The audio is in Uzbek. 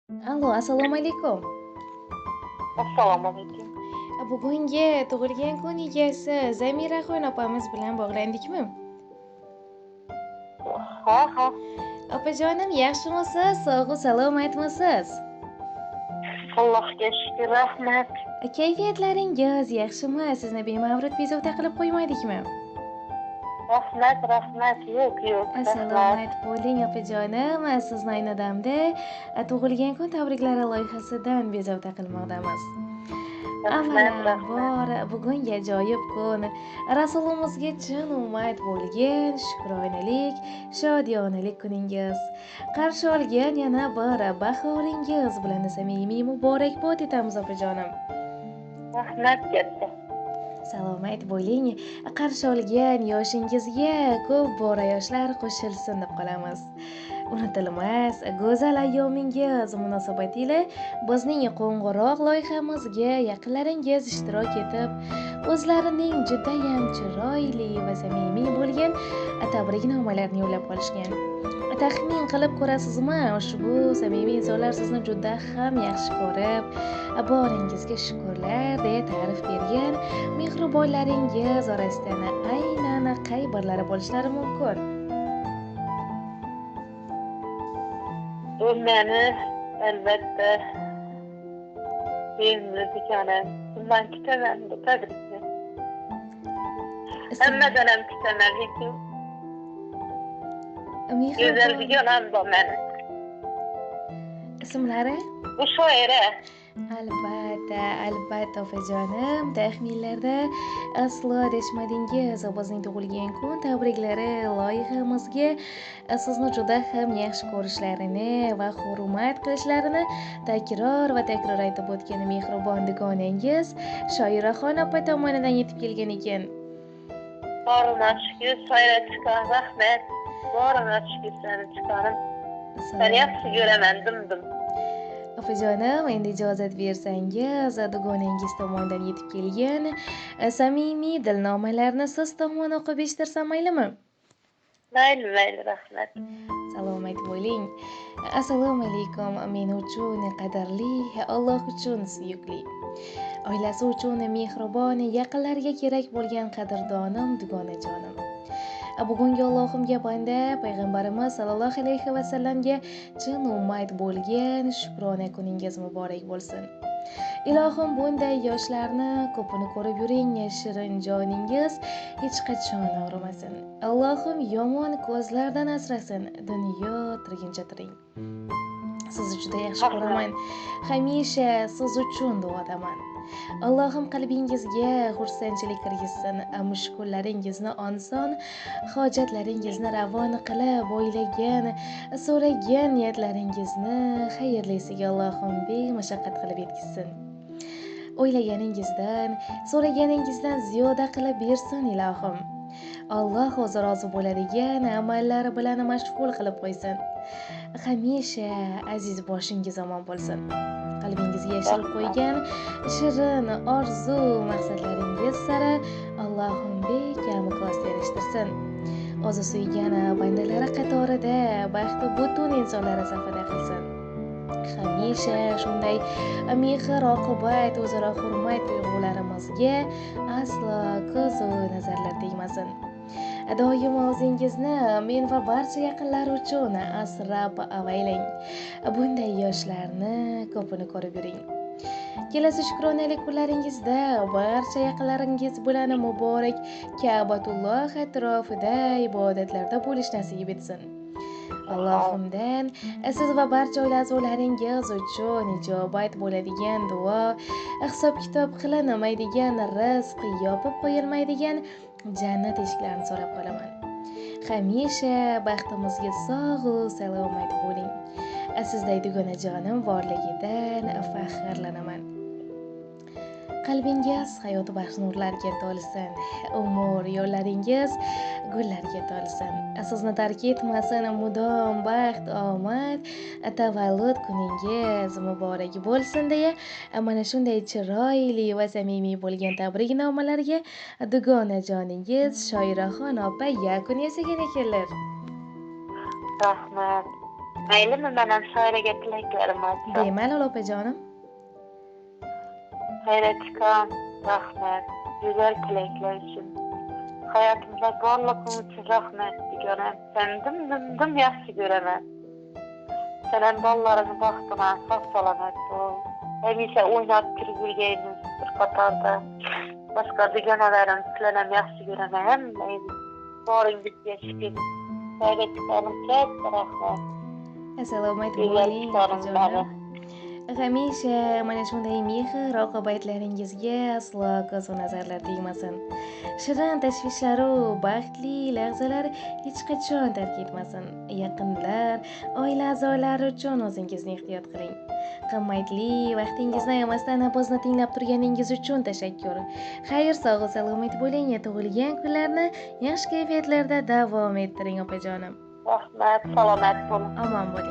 Allo, assalomu alaykum. Assalomu alaykum. Bugungi tug'ilgan kun egasi Zamiraxon opamiz bilan bog'landikmi? Ha, ha. Opajonim, yaxshimisiz? Sog'u salomatmisiz? Allohga shukr, rahmat. Kayfiyatlaringiz yaxshimi? Sizni bemavrid bezovta qilib qo'ymadikmi? Rahmat, rahmat. Yo'q, yo'q. Salomat bo'ling, opajonim. Sizni ayni damda tug'ilgan kun tabriklari loyihasidan bezovta qilmoqdamiz. Avvalambor, bugungi ajoyib kun Rasulimizga chin umid bo'lgan shukronalik, shodiyonalik kuningiz. Qarshi olgan yana bir bahoringiz bilan samimiy muborakbod etamiz, opajonim. Rahmat katta. Salomat bo'ling. Qarshi olgan yoshingizga ko'p bora yoshlar qo'shilsin deb qolamiz. Unutilmas go'zal ayyomingiz munosabati ila bizning qo'ng'iroq loyihamizga yaqinlaringiz ishtirok etib, o'zlarining judayam chiroyli va samimiy bo'lgan tabriknomalarini yo'llab qolishgan. Taxmin qilib ko'rasizmi, ushbu samimiy insonlar sizni juda ham yaxshi ko'rib, boringizga shukurlar deya ta'rif bergan mehribonlaringiz orasidan aynan qay birlari bo'lishlari mumkin? Bu meni albatta sevimli dugonam. Bundan kutaman bu tabrikni. Hammadan ham kutaman, lekin go'zal dugonam bor meni. Ismlari? Bu shoira. Albatta, albatta, opajonim, taxminlarda aslo adashmadingiz. Bizning tug'ilgan kun tabriklari loyihamizga sizni juda ham yaxshi ko'rishlarini va hurmat qilishlarini takror va takror aytib o'tgan mehribon dugonangiz Shoiraxon opa tomonidan yetib kelgan ekan. Borina shukur, Shoira chiqon, rahmat. Borina shukur seni chiqonim. Seni yaxshi ko'raman, dimdim. Opajonim, endi ijozat bersangiz, dugonangiz tomonidan yetib kelgan samimiy dilnomalarni siz tomon o'qib eshittirsam maylimi? Mayli, mayli, rahmat. Salomat bo'ling. Assalomu alaykum. Men uchun qadrli, Alloh uchun suyukli, oilasi uchun mehribon, yaqinlarga kerak bo'lgan qadrdonim dugonajonim. Bugungi Allohimga banda payg'ambarimiz sallallohu alayhi va sallamga chin umid bo'lgan shukrona kuningiz muborak bo'lsin. Ilohim, bunday yoshlarni ko'pini ko'rib yuring, shirin joningiz hech qachon og'rimasin. Allohim yomon ko'zlardan asrasin, dunyo tirguncha tiring. Sizni juda yaxshi ko'raman. Hamisha siz uchun duodaman. Allohim qalbingizga xursandchilik kirgizsin, mushkullaringizni oson, hojatlaringizni ravon qilib, o'ylagan, so'ragan niyatlaringizni xayrlisiga Allohim bemashaqqat qilib yetkazsin. O'ylaganingizdan, so'raganingizdan ziyoda qilib bersin ilohim. Alloh o'zi rozi bo'ladigan amallari bilan mashg'ul qilib qo'ysin. Hamisha aziz boshingiz omon bo'lsin. Qalbingizga yashirib qo'ygan shirin orzu maqsadlaringiz sari Allohim bekam ko'z erishtirsin. O'zi suygan bandalari qatorida baxti butun insonlar safida qilsin. Hamisha shunday mehr, oqibat, o'zaro hurmat tuyg'ularimizga aslo ko'z-u nazarlar tegmasin. Doim o'zingizni men va barcha yaqinlar uchun asrab avaylang. Bunday yoshlarni ko'pini ko'rib yuring. Kelasi shukronalik kunlaringizda barcha yaqinlaringiz bilan muborak Ka'batulloh atrofida ibodatlarda bo'lish nasib etsin. Allohimdan siz va barcha oila a'zolaringiz uchun ijobat bo'ladigan duo, hisob-kitob qilinmaydigan rizq, yopib qo'yilmaydigan jannat eshiklarini so'rab qolaman. Hamisha baxtimizga sog' u salomat bo'ling. Sizday dugonajonim borligidan faxrlanaman. Qalbingiz hayot baxsh nurlarga to'lsin, umr yo'llaringiz gullarga to'lsin. Sizni tark etmasin mudom baxt, omad, tavallud kuningiz muborak bo'lsin deya mana shunday chiroyli va samimiy bo'lgan tabriknomalarga dugonajoningiz Shoiraxon opa yakun yasagan ekanlar. Rahmat. Maylimi, men ham Soyraga tilaklarim aytsam? Bemalol, opajonim. Soyrachikom, rahmat. Go'zal tilaklar uchun. Hayotimda borlig'ing uchun rahmat, dugonam. Seni dim dim dim yaxshi ko'raman. Sen ham bolalarimni baxtına sog' salomat bo'l. Hamisha o'ynab kulib yurgaymiz bir qatorda. Boshqa dugonalarim, sizlarni ham yaxshi ko'raman. Hammangiz boringizga shukur. Soyrachikomim, katta rahmat. Salomat Go'zal bo'ling, chiqarim opajonim. Hamisha mana shunday mehr oqibatlaringizga aslo ko'z nazarlar tegmasin. Shirin tashvishlaru baxtli lahzalar hech qachon tark etmasin. Yaqinlar, oila a'zolari uchun o'zingizni ehtiyot qiling. Qimmatli vaqtingizni ayamasdan bizni tinglab turganingiz uchun tashakkur. Xayr, sog' salomat bo'ling. Tug'ilgan kunlarni yaxshi kayfiyatlarda davom ettiring, opajonim. Rahmat, salomat bo'ling. Omon bo'ling.